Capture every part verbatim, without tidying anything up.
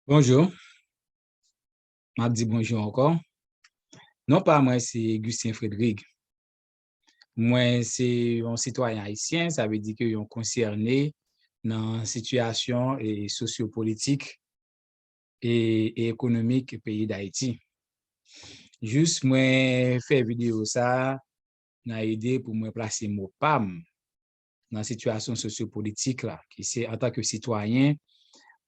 Bonjou. M ap di bonjou ankò. Non pa mwen se Gustin Frederic. Mwen se yon sitwayen ayisyen, sa vle di ke yon konsène nan sitiyasyon e sosyopolitik e, e ekonomik peyi Dayiti. Jis mwen fè videyo sa a nan ide pou mwen plase mo pa m nan sitiyasyon sosyopolitik la, ki se antanke sitwayen,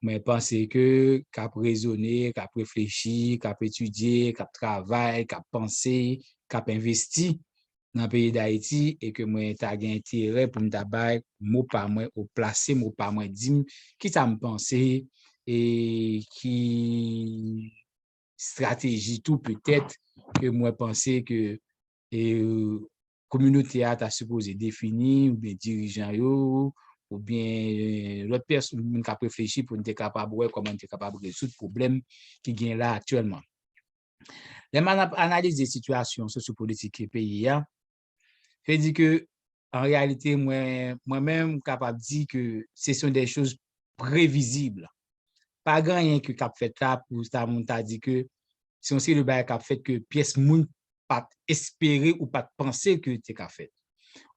mwen panse ke k ap rezone, k ap reflechi, k ap etidye, k ap travay, k ap panse, k ap envesti nan peyi Dayiti e ke mwen ta gen enterè pou m ta bay mo pa mwen ou plase mo pa mwen, di m kisa m panse e ki estrateji tou petèt ke mwen panse ke e, kominote a ta sipoze defini oubyen dirijan yo oubyen lòt pèsonn, moun k ap reflechi pou n te kapab wè kòman n te kapab rezoud pwoblèm ki gen la aktyèlman. Lè m ap analize sitiyasyon sosyopolitik peyi a, se di ke an reyalite mwen, mwen menm m kapab di ke se sont des choses prévisibles. Pa gen anyen ke k ap fèt la pou sa moun ta di ke se yon seri de bagay k ap fèt ke pyès moun pa t espere ou pa t panse ke te ka fèt.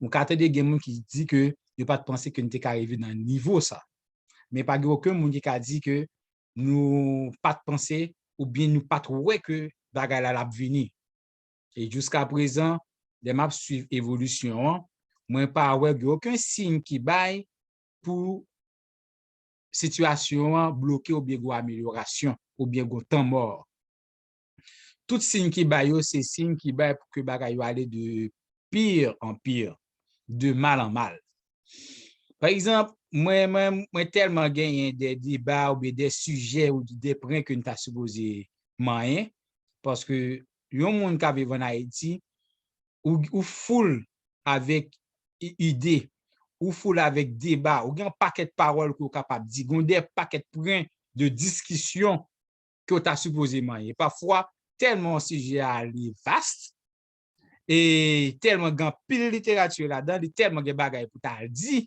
Ou ka tande gen moun ki di ke yo pa t panse ke n te ka rive nan nivo sa. Men pa gen okenn moun ki ka di ke nou pa t panse oubyen nou pa t wè ke bagay la l ap vini. E jiska prezan, lè m ap swiv evolisyon an, mwen pa wè gen okenn siy ki bay pou sitiyasyon an bloke oubyen gen amelyorasyon oubyen gen tan mò. Tout siy ki bay yo, se siy ki bay pou ke bagay yo ale de pire en pire, de mal en mal. Pa egzanp, mwen, mwen, mwen tèlman genyen de deba oubyen de sijè ou de pwen ke n ta sipoze manyen, paske yon moun k ap viv ann Ayiti, ou, ou full avèk i- ide, ou full avèk deba, ou gen yon pakèt pawòl ke w kapab di, gen de pakèt pwen de diskisyon ke w ta sipoze manyen. Pafwa, tèlman sijè a li vast, e tèlman gen anpil literati ladan, li tèlman gen bagay pou ta di,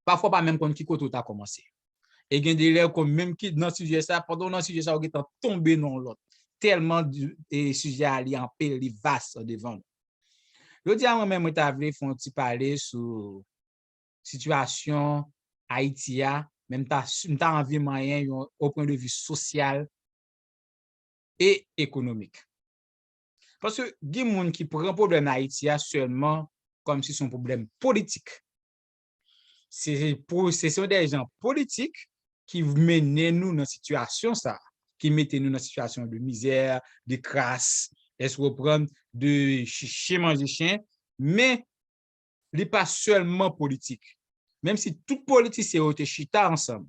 pafwa w pa menm konn ki kote w ta kòmanse. E gen de lè w konn menm ki nan sijè sa, pandan w nan sijè sa, w gentan tonbe nan yon lòt. Tèlman di- e sijè a li anpil, li vast andevan nou. Jodi a, mwen menm, mwen ta vle fè yon ti pale sou sitiyasyon Ayiti a, men m ta, m ta anvi manyen yon, o pwen de vi sosyal e ekonomik. Paske gen moun ki pran pwoblèm Ayiti a sèlman kòmsi se yon pwoblèm politik. Se pou, se, se de jan politik ki mennen nou nan sitiyasyon sa, ki mete nou nan sitiyasyon de mizè, de kras, èske w konprann, de ch- chen manje chen, men li pa sèlman politik. Menm si tout politisyen yo te chita ansanm,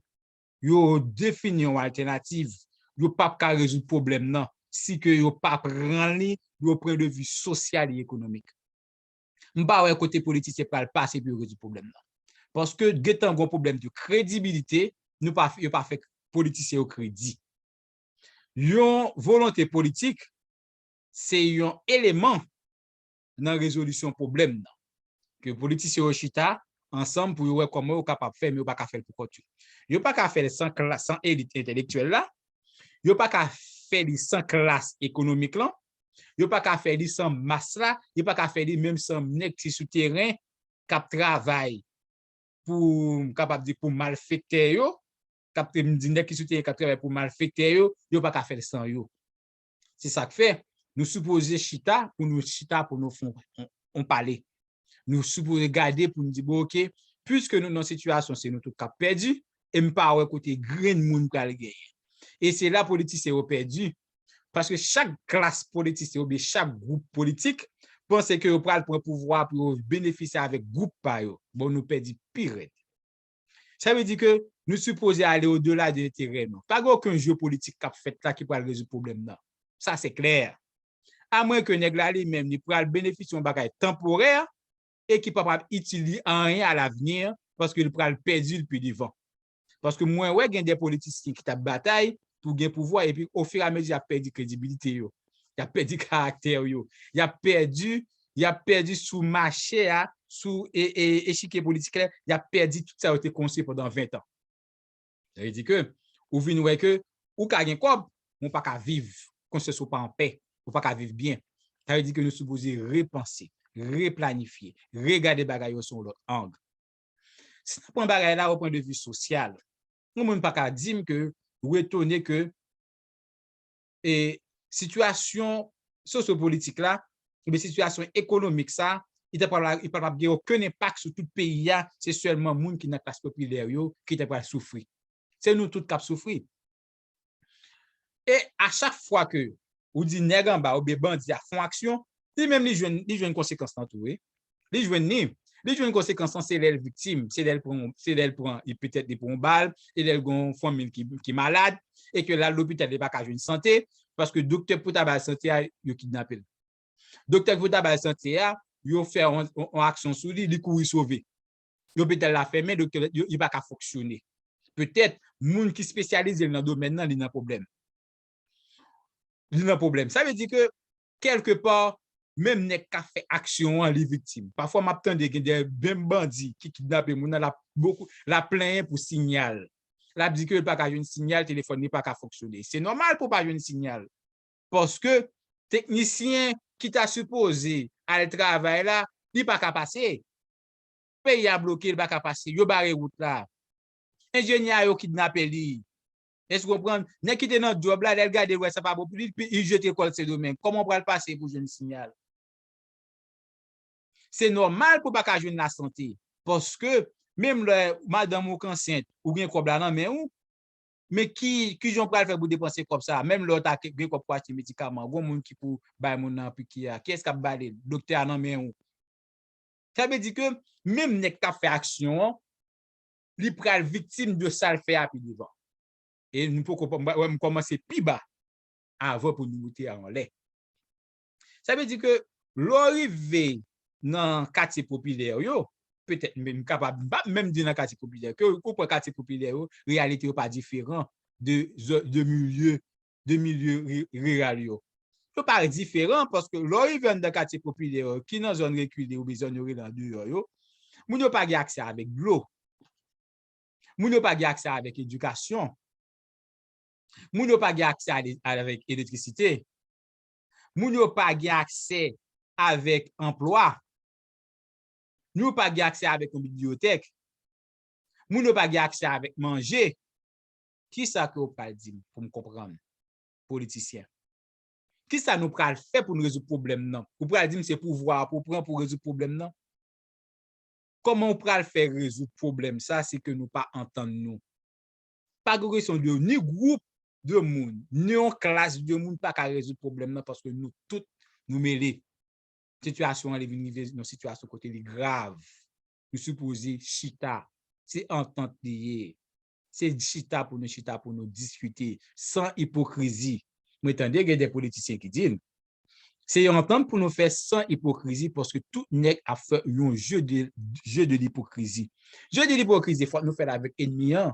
yo defini yon altènativ, yo p ap ka rezoud pwoblèm nan si ke yo pa pran li de yon pwen de vi sosyal e ekonomik. M pa wè kote politisyen pral pase pou yo rezoud pwoblèm nan. Paske gentan gen yon pwoblèm de kredibilite, nou pa, yo pa fè politisyen yo kredi. Yon volonte politik, se yon eleman nan rezolisyon pwoblèm nan. Ke politisyen yo chita ansanm pou yo wè kòman yo kapab fè, men yo pa ka fè l pou kont yo. Yo pa ka fè l san klas, san elit entèlektyèl la. Yo pa ka fè li san klas ekonomik lan. Yo pa ka fè li san mas la. Yo pa ka fè li menm san nèg ki sou teren k ap travay pou, m kapab di, pou malfektè yo, k ap, m di nèg ki sou teren k ap travay pou malfektè yo, yo pa ka fè l san yo. Se sa k fè, nou sipoze chita pou nou chita pou nou fè yon, yon, yon pale. Nou sipoze gade pou nou di, bon, oke, piske nou nan sitiyasyon se nou tout k ap pèdi, e m pa wè kote grenn moun pral genyen. E se la politisyen yo pèdi, paske chak klas politisyen oubyen chak gwoup politik panse ke yo pral pran pouvwa pou yo benefisye avèk gwoup pa yo. Bon, nou pèdi pi rèd. Sa vle di ke nou sipoze ale odela de enterè nou. Pa gen okenn jwe politik k ap fèt la ki pral rezoud pwoblèm nan. Sa se klè. Amwen ke nèg la li menm li pral benefisye yon bagay tanporè e ki pa pral itil li anyen alavni, paske li pral pèdi l pi devan. Paske mwen wè gen de politisyen ki t ap batay pou gen pouvwa, epi ofiramezi y ap pèdi kredibilite yo, y ap pèdi karaktè yo, y ap pèdi, y ap pèdi sou mache a, sou e, e, echikye politik la, y ap pèdi tout sa yo te konstwi pandan ven tan. Sa vle di ke Ou vin wè ke ou ka gen kòb, men ou pa ka viv. Konsyans ou pa anpè. Ou pa ka viv byen. Sa vle di ke nou sipoze repanse, replanifye, regade bagay yo sou yon lòt ang. Si n ap pran bagay la o pwen de vi sosyal, yon moun pa ka di m ke ou etone ke e sitiyasyon sosyopolitik la, oubyen sitiyasyon ekonomik sa, li ta pral, li pa pral gen okenn enpak sou tout peyi a, se sèlman moun ki nan klas popilè yo ki ta pral soufri. Se nou tout k ap soufri. E a chak fwa ke ou di nèg anba oubyen bandi a fè yon aksyon, li menm li jwenn, li jwenn konsekans lan tou, wi. Li jwenn li. Li jwenn konsekans lan, se lè l viktim, se lè l pran, se lè l pran, li petèt li pran yon bal, se lè l gen yon fanmi l ki, ki malad, e ke l al lopital, li pa ka jwenn sante, paske doktè pou ta ba l sante a, yo kidnape l. Doktè pou ta ba l sante a, yo fè yon, yon, yon aksyon sou li, li kouri sove. Lopital la fèmen, doktè, yo, li pa ka fonksyone. Petèt, moun ki espesyalize nan domèn nan, li nan pwoblèm. Li nan pwoblèm. Sa vle di ke, kèlkepa, menm nèg k ap fè aksyon an, li viktim. Pafwa, m ap tande gen de menm bandi ki kidnape moun nan, l ap bokou, l ap plenyen pou siyal. L ap di ke l pa ka jwenn siyal, telefòn li pa ka fonksyone. Se nòmal pou w pa jwenn siyal. Paske teknisyen ki ta sipoze al travay la, li pa ka pase. Peyi a bloke, li pa ka pase. Yo bare wout la. Enjenyè a yo kidnape li. Èske w konprann? Nèg ki te nan djòb la, lè l gade, l wè sa pa bon pou li, li jete kò l Sendomeng. Kòman w pral pase pou jwenn siyal? Se nòmal pou w pa ka jwenn lasante. Paske, menm lè madanm ou k ansent, ou gen kòb la nan men w, men ki, kijan w pral fè pou depanse kòb sa a? Menm lè w ta gen kòb pou achte medikaman, gen moun ki pou bay moun nan piki a. Kiyès k ap ba li l? Doktè a nan men w. Sa vle di ke menm nèg k ap fè aksyon an, li pral viktim de sa l fè a pi devan. E nou poko, m, m kòmanse pi ba avan pou nou moute anlè. Sa vle di ke lè w rive nan katye popilè yo, petèt menm kapab, m pa menm di nan katye popilè, ke ou pran katye popilè yo, reyalite yo pa diferan de, de milye, de milye riral yo. Yo pa diferan paske lè w rive anndan katye popilè yo, ki nan zòn rekile oubyen zòn yo rele andeyò yo, moun yo pa gen aksè avèk dlo. Moun yo pa gen aksè avèk edikasyon. Moun yo pa gen aksè avèk elektrisite. Moun yo pa gen aksè avèk anplwa. Moun yo pa gen aksè avèk yon bibliyotèk. Moun yo pa gen aksè avèk manje. Kisa ke w pral di m pou m konprann, politisyen? Kisa nou pral fè pou nou rezoud pwoblèm nan? Ou pral di m se pouvwa a pou w pran pou w rezoud pwoblèm nan? Kòman w pral fè rezoud pwoblèm sa si ke nou pa antann nou? Pa gen kesyon de ni gwoup de moun, ni yon klas de moun pa ka rezoud pwoblèm nan paske nou tout nou mele. Sitiyasyon an li vin rive nan sitiyasyon kote li grav. Nou sipoze chita. Se antant li ye. Se chita pou nou chita pou nou diskite san ipokrizi. Mwen tande gen de politisyen ki di l, se yon antant pou nou fè san ipokrizi paske tout nèg ap fè yon je de, je de lipokrizi. Je de lipokrizi, fòk nou fè l avèk enmi an,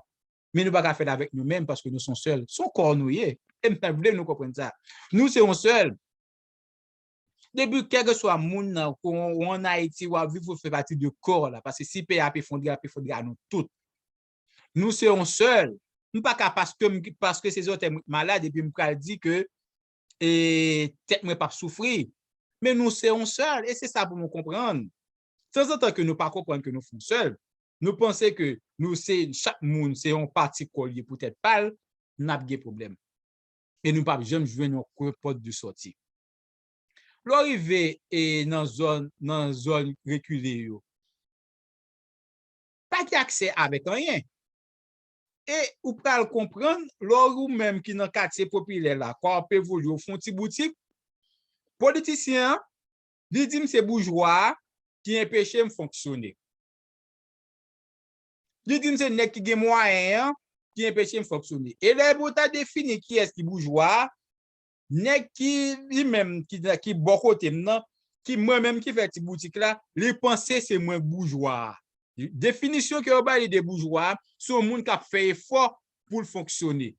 men nou pa ka fè l avèk nou menm paske nou se yon sèl. Se yon kò nou ye. E m ta vle nou konprann sa. Nou se yon sèl. Depi kèlkeswa moun nan, ou ann Ayiti, w ap viv, ou fè pati de kò la. Paske si peyi a ap efondre, ap efondre a nou tout. Nou se yon sèl. M pa ka paske, paske se zòtèy mwen ki malad, epi m pral di ke e, tèt mwen p ap soufri. Men nou se yon sèl, e se sa pou nou konprann. Tanzantan ke nou pa konprann ke nou fè yon sèl, nou panse ke nou se, chak moun se yon pati kò l ye pou tèt pa l, n ap gen pwoblèm. E nou p ap janm jwenn yon kwen pòt de sòti. Lè w rive e, nan zòn, nan zòn rekile yo, pa gen aksè avèk anyen. E ou pral konprann, lè w ou menm ki nan katye popilè la, kwa w ap evolye, ou fè yon ti boutik, politisyen an, li di m se boujwa a ki enpeche m fonksyone. Li di m se nèg ki gen mwayen an ki enpeche m fonksyone. E lè pou w ta defini kiyès ki boujwa a, nèg ki li menm ki, ki bò kote m nan, ki mwen menm ki fè ti boutik la, li panse se mwen k boujwa a. Definisyon ke yo ba li de boujwa a, se yon moun k ap fè efò pou l fonksyone.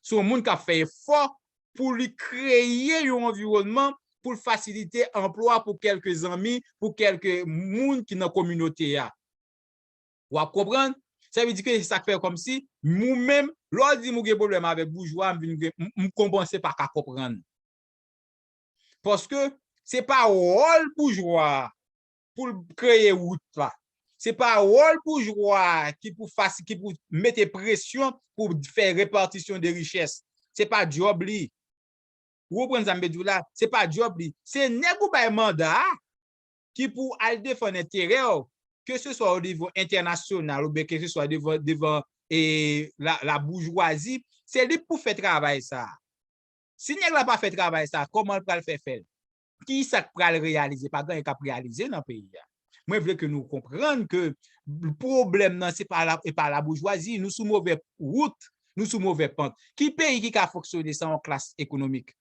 Se yon moun k ap fè efò pou li kreye yon anviwònman pou l fasilite anplwa pou kèlke zanmi, pou kèlke moun ki nan kominote a. W ap konprann? Sa vle di ke sa k fè kòmsi, ou menm, lè w di m ou gen pwoblèm avèk boujwa, m vin gen, m, m kòmanse pa ka konprann. Paske se pa wòl boujwa a pou l kreye wout la. Se pa wòl boujwa a ki pou fasi, ki pou mete presyon pou fè repatisyon de richès. Se pa djòb li. Ou konprann sa m vle di w la? Se pa djòb li. Se nèg ou bay manda a ki pou al defann enterè w, ke se swa o nivo entènasyonal oubyen ke se swa devan, devan, e, la, la boujwazi. Se li pou fè travay sa a. Si nèg la pa fè travay sa, kòman l pral fè fè l? Kisa k pral reyalize? Pa gen anyen k ap reyalize nan peyi a. Mwen vle ke nou konprann ke pwoblèm nan, se pa la, e pa la boujwazi. Nou sou move wout, nou sou move pant. Ki peyi ki ka fonksyone san yon klas ekonomik?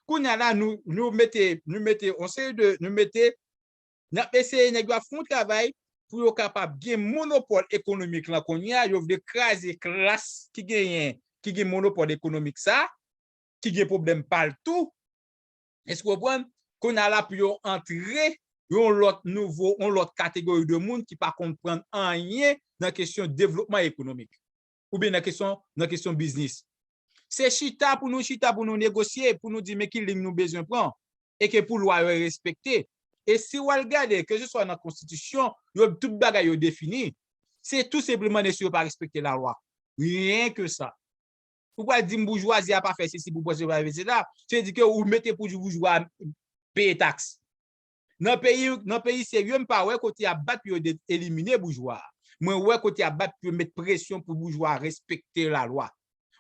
Kounye a la, nou, nou mete, nou mete, on seri de, nou mete, n ap eseye, nèg yo ap fè yon travay pou yo kapab gen monopòl ekonomik lan kounye a, yo vle kraze klas ki genyen, ki gen monopòl ekonomik sa, ki gen pwoblèm pa l tou. Èske w konprann? Kounye a la pou yo antre yon lòt nouvo, yon lòt kategori de moun ki pa konprann anyen nan kesyon devlopman ekonomik. Oubyen nan kesyon, nan kesyon biznis. Se chita pou nou chita, pou nou negosye, pou nou di men ki liy nou bezwen pran, e ke pou lwa yo respekte. E si w al gade, ke se swa nan konstitisyon, yo, tout bagay yo defini, se tou senpleman nèg yo pa respekte lalwa. Rien que ça. Ou pral di m boujwazi a pa fè sesi pou panse pa fè sela, se di ke ou mete pou di boujwa peye taks. Nan peyi, nan peyi serye, m pa wè kote y ap bat pou yo de-, elimine boujwa a. Mwen wè kote y ap bat pou yo met presyon pou boujwa a respekte lalwa.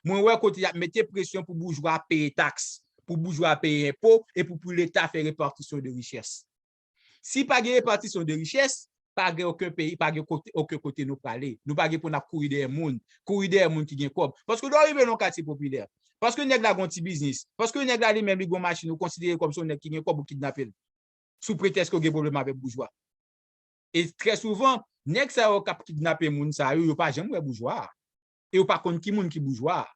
Mwen wè kote y ap mete presyon pou boujwa a peye taks, pou boujwa a peye enpo e pou, pou Leta fè repatisyon de richès. Si pa gen repatisyon de richès, pa gen okenn peyi, pa gen kote, okenn kote nou prale. Nou pa gen pou n ap kouri dèyè moun, kouri dèyè moun ki gen kòb. Paske lè w rive nan yon katye popilè, paske nèg la gen yon ti biznis, paske nèg la li menm li gen yon machin, ou konsidere l kòm se yon nèg ki gen kòb, ou kidnape l sou pretèks ke w gen pwoblèm avèk boujwa. E trè souvan, nèg sa yo k ap kidnape moun sa yo, yo pa janm wè boujwa a. E yo pa konn ki moun ki boujwa a.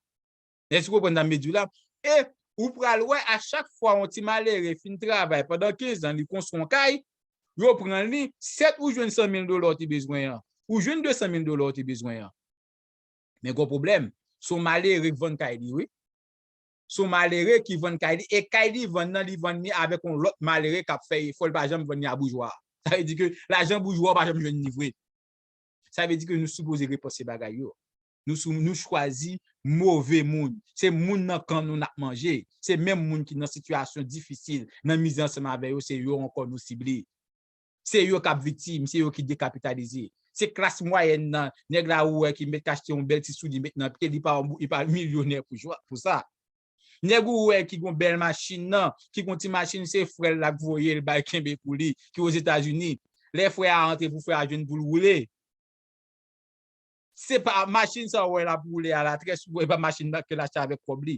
Èske w konprann sa m vle di w la? E ou pral wè, a chak fwa yon ti malere fin travay pandan kenz an, li konstwi yon kay, yo pran li, sèt ou jwenn san mil dola w te bezwen an, ou jwenn de san mil dola w te bezwen an. Men gon pwoblèm, se yon malere k vann kay li, wi. Se yon malere ki vann kay li, e kay li vann nan, li vann li avèk yon lòt malere k ap fè efò, li pa janm vann li a boujwa a. Sa vle di ke lajan boujwa a pa janm jwenn li vre. Sa vle di ke nou sipoze repanse bagay yo. Nou sou, nou chwazi move moun. Se moun nan kan nou n ap manje. Se menm moun ki nan sitiyasyon difisil, nan mizè ansanm avè yo, se yo ankò nou sible. Se yo k ap viktim, se yo ki dekapitalize. Se klas mwayèn nan, nèg la ou wè ki mèt achte yon bèl ti soulye, mèt nan pye, li pa, li pa milyonè pou jwa, pou sa. Nèg ou wè ki gon bèl machin nan, ki gon ti machin, se frè l la k voye l bay, kenbe pou li, ki Ozetazini. Lè frè a antre pou frè a jwenn pou l woule. Se pa machin sa w wè l ap woule a la, trè souvan e pa machin nan ke l achte avèk kòb li.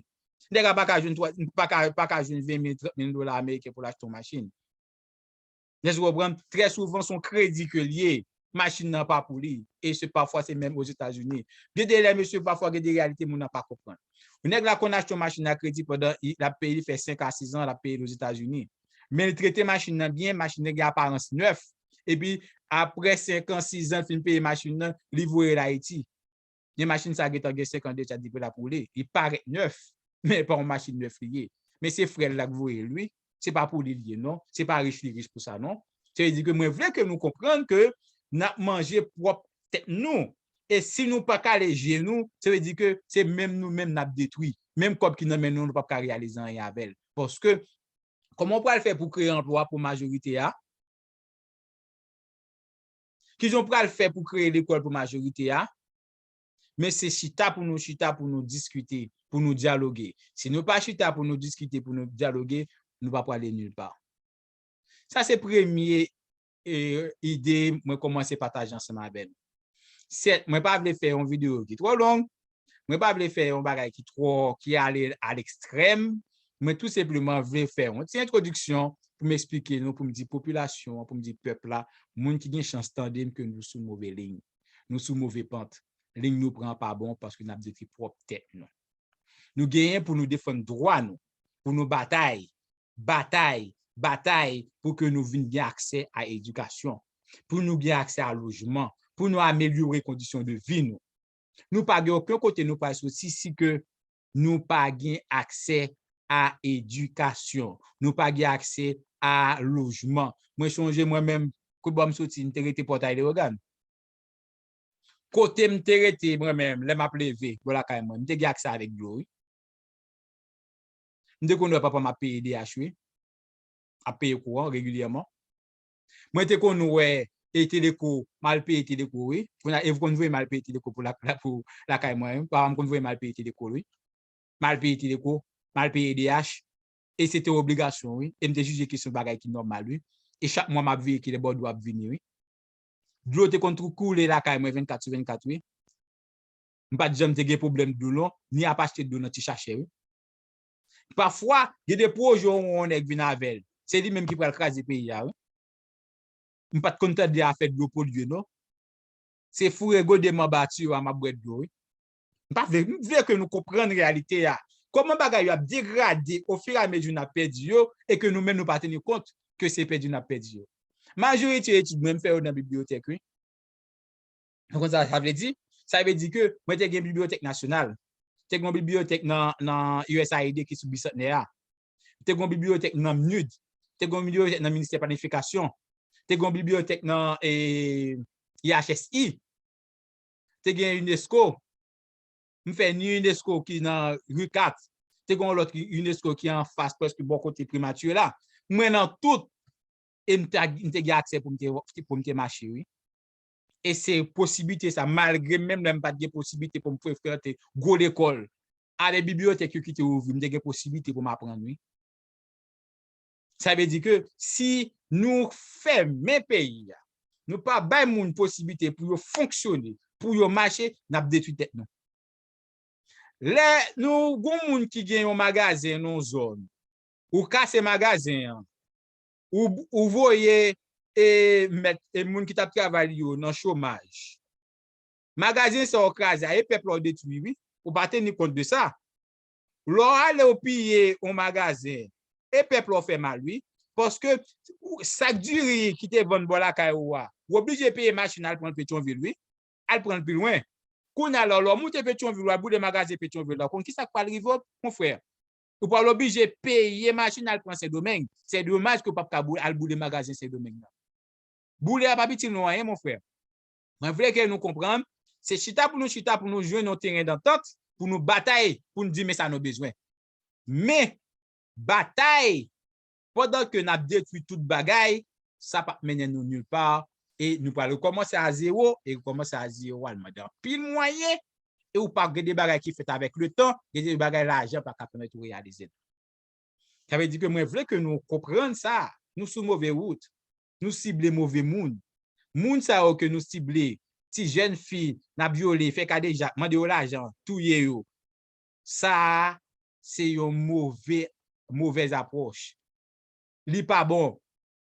Nèg la pa ka jwenn twa, pa ka, pa ka jwenn ven mil, trant mil dola ameriken pou l achte yon machin. Èske w konprann? Trè souvan, se yon kredi ke l ye. Machin nan pa pou li. E se pafwa, se menm Ozetazini. Gen de lè, mesye, pafwa, gen de reyalite moun nan pa konprann. Yon nèg la konn achte yon machin a kredi pandan i- l ap peye, li fè senk a sis an, l ap peye l Ozetazini. Men li trete machin nan byen, machin nan gen aparans nèf. Epi, apre senk an, sis an, l fin peye machin nan, li voye l Ayiti. Gen machin sa gentan gen senk an deja depi l ap woule. Li parèt nèf, men e pa yon machin nèf li ye. Men se frè l la k voye l, wi. Se pa pou li l ye, non. Se pa rich li rich pou sa, non. Se vle di ke mwen vle ke nou konprann ke n ap manje pwòp tèt nou. E si nou pa kale je nou, se vle di ke se menm nou menm n ap detwi. Menm kòb ki nan men nou, nou p ap ka reyalize anyen avè l. Paske, kòman w pral fè pou kreye anplwa pou majorite a? Kijan w pral fè pou kreye lekòl pou majorite a? Men se chita pou nou chita, pou nou diskite, pou nou dyaloge. Si nou pa chita pou nou diskite, pou nou dyaloge, nou pa prale nil pa. Sa se premye, e, ide mwen kòmanse pataje ansanm avè nou. Sèt, mwen pa vle fè yon videyo ki twò long, mwen pa vle fè yon bagay ki twò, ki ale a lekstrèm, mwen tou senpleman vle fè yon ti entwodiksyon pou m eksplike nou, pou m di popilasyon an, pou m di pèp la, moun ki gen chans tande m, ke nou sou move liy. Nou sou move pant. Liy nou pran pa bon paske n ap detwi pwòp tèt nou. Nou genyen pou nou defann dwa nou, pou nou batay, batay, batay pou ke nou vin gen aksè a edikasyon, pou nou gen aksè a lojman, pou nou amelyore kondisyon de vi nou. Nou pa gen okenn kote nou pral soti si ke nou pa gen aksè a edikasyon. Nou pa gen aksè a lojman. Mwen sonje mwen menm, kote bò m soti, m te rete Pòtay Leyogàn. Kote m te rete mwen menm, lè m ap leve, bò lakay mwen, m te gen aksè avèk dlo, wi. M te konn wè papa m ap peye D H, wi. Ap peye kouran regilyèman. Mwen te konn wè e Teleko, m al peye Teleko, wi. Kounye a, Eve konn voye m al peye Teleko pou la, la, pou lakay mwen, wi. Papa m konn voye m al peye Teleko, wi. M al peye Teleko, m al peye D H. E se te obligasyon, wi. E m te jije ke se yon bagay ki nòmal, wi. E chak mwa, m ap veye kilè bòdwo ap vini, wi. Dlo te konn tou koule lakay mwen vennkat sou vennkat, wi. M pa t janm te gen pwoblèm dlo, non, ni ap achte dlo nan ti chachè, wi. Pafwa, gen de pwojè yon, yon nèg vin avè l. Se li menm ki pral kraze peyi a, wi. M pa t konn tande afè dlo polye, non. Se foure gode m anba tiyo a, m ap bwè dlo, wi. M pa vle, m vle ke nou konprann reyalite a. Kòman bagay yo ap degrade ofiramezi n ap pèdi yo e ke nou menm nou pa teni kont ke se pèdi n ap pèdi yo. Majorite etid mwen, m fè yo nan bibliyotèk, wi. Nou konn sa sa vle di? Sa vle di ke mwen te gen bibliyotèk nasyonal. Te gen yon bibliyotèk nan, nan U S A I D ki sou Bisantnè a. Te gen yon bibliyotèk nan M N U D. Te gen yon bibliyotèk nan Ministè Planifikasyon. Te gen yon bibliyotèk nan, eh, I H S I. Te gen UNESCO. M fè ni UNESCO ki nan ri kat. Te gen yon lòt UNESCO ki anfas prèske bò kote primati la. Mwen nan tout, e m te, m te gen aksè pou m te, pou m te mache, wi. E se posiblite sa, malgre menm lè m pa t gen posiblite pou m frekante gwo lekòl, avèk bibliyotèk yo ki te ouvri, m te gen posiblite pou m aprann, wi. Sa vle di ke si nou fèmen peyi a, nou pa bay moun posiblite pou yo fonksyone, pou yo mache, n ap detwi tèt nou. Lè nou gon moun ki gen yon magazen nan yon zòn, ou kase magazen an, ou, ou voye, e, mèt, e, moun ki t ap travay li yo nan chomaj. Magazen sa w kraze a, e pèp la w detwi, wi. Ou pa teni kont de sa. Lè w ale w piye yon magazen, e pèp la w fè mal, wi. Paske sak diri ki te vann bò lakay ou a, ou oblije peye machin al pran l Petyonvil, wi. Al pran l pi lwen. Kounye a la, lè w moute Petyonvil, w al boule magazen Petyonvil la, w konn ki sa k pral rive w, mon frè? Ou pral oblije peye machin al pran Sendomeng. Se domaj ke w p ap ka boule, al boule magazen Sendomeng nan. Boule a p ap itil nou anyen, mon frè. Mwen vle ke nou konprann, se chita pou nou chita, pou nou jwenn yon teren dantant, pou nou batay, pou nou di men sa nou bezwen. Men, batay, pandan ke n ap detwi tout bagay, sa p ap mennen nou nilpa, e nou pral rekòmanse a zewo, e rekòmanse a zewo a, l mande anpil mwayen, e ou pa gen de bagay ki fèt avèk letan, gen de bagay lajan pa ka pèmèt ou reyalize l. Sa vle di ke mwen vle ke nou konprann sa, nou sou move wout, nou sible move moun. Moun sa yo ke nou sible, ti jèn fi, n ap vyole, fè kadejak, mande yo lajan, touye yo. Sa a, se yon move, movèz apwòch. Li pa bon.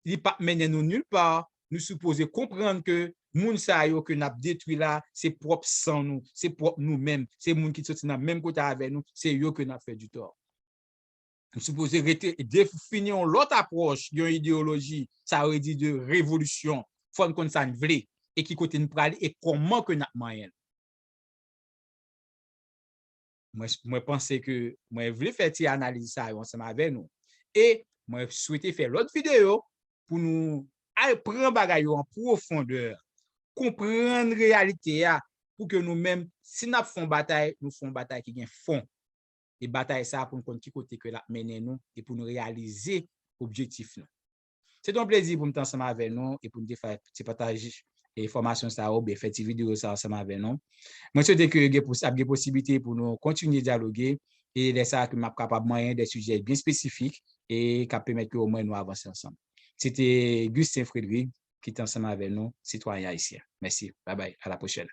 Li p ap mennen nou nilpa. Nou sipoze konprann ke moun sa yo ke n ap detwi la, se pwòp san nou, se pwòp nou menm, se moun ki soti nan menm kote avè nou, se yo ke n ap fè ditò. Nou sipoze rete, defini yon lòt apwòch, yon ideyoloji, sa yo di de revolisyon. Fò n konn sa n vle, e ki kote n prale, e kòman ke n ap manyen l. Mwen, mwen panse ke mwen vle fè ti analiz sa yo ansanm avè nou. E mwen swete fè lòt videyo pou nou al pran bagay yo an pwofondè, konprann reyalite a, pou ke nou menm, si n ap fè yon batay, nou fè yon batay ki gen fon. E batay sa a pou n konn ki kote ke l ap mennen nou e pou nou reyalize objektif nou. Se te yon plezi pou m te ansanm avè nou e pou n te fè ti pataj enfòmasyon sa yo, oubyen fè ti videyo sa ansanm avè nou. Mwen swete ke gen pos-, ap gen posiblite pou nou kontinye dyaloge e lè sa a ke m ap kapab manyen de sijè byen espesifik e k ap pèmèt ke omwen nou avanse ansanm. Se te Gustin Frederic ki te ansanm avè nou, sitwayen ayisyen. Mèsi. Babay. A la pwochèn.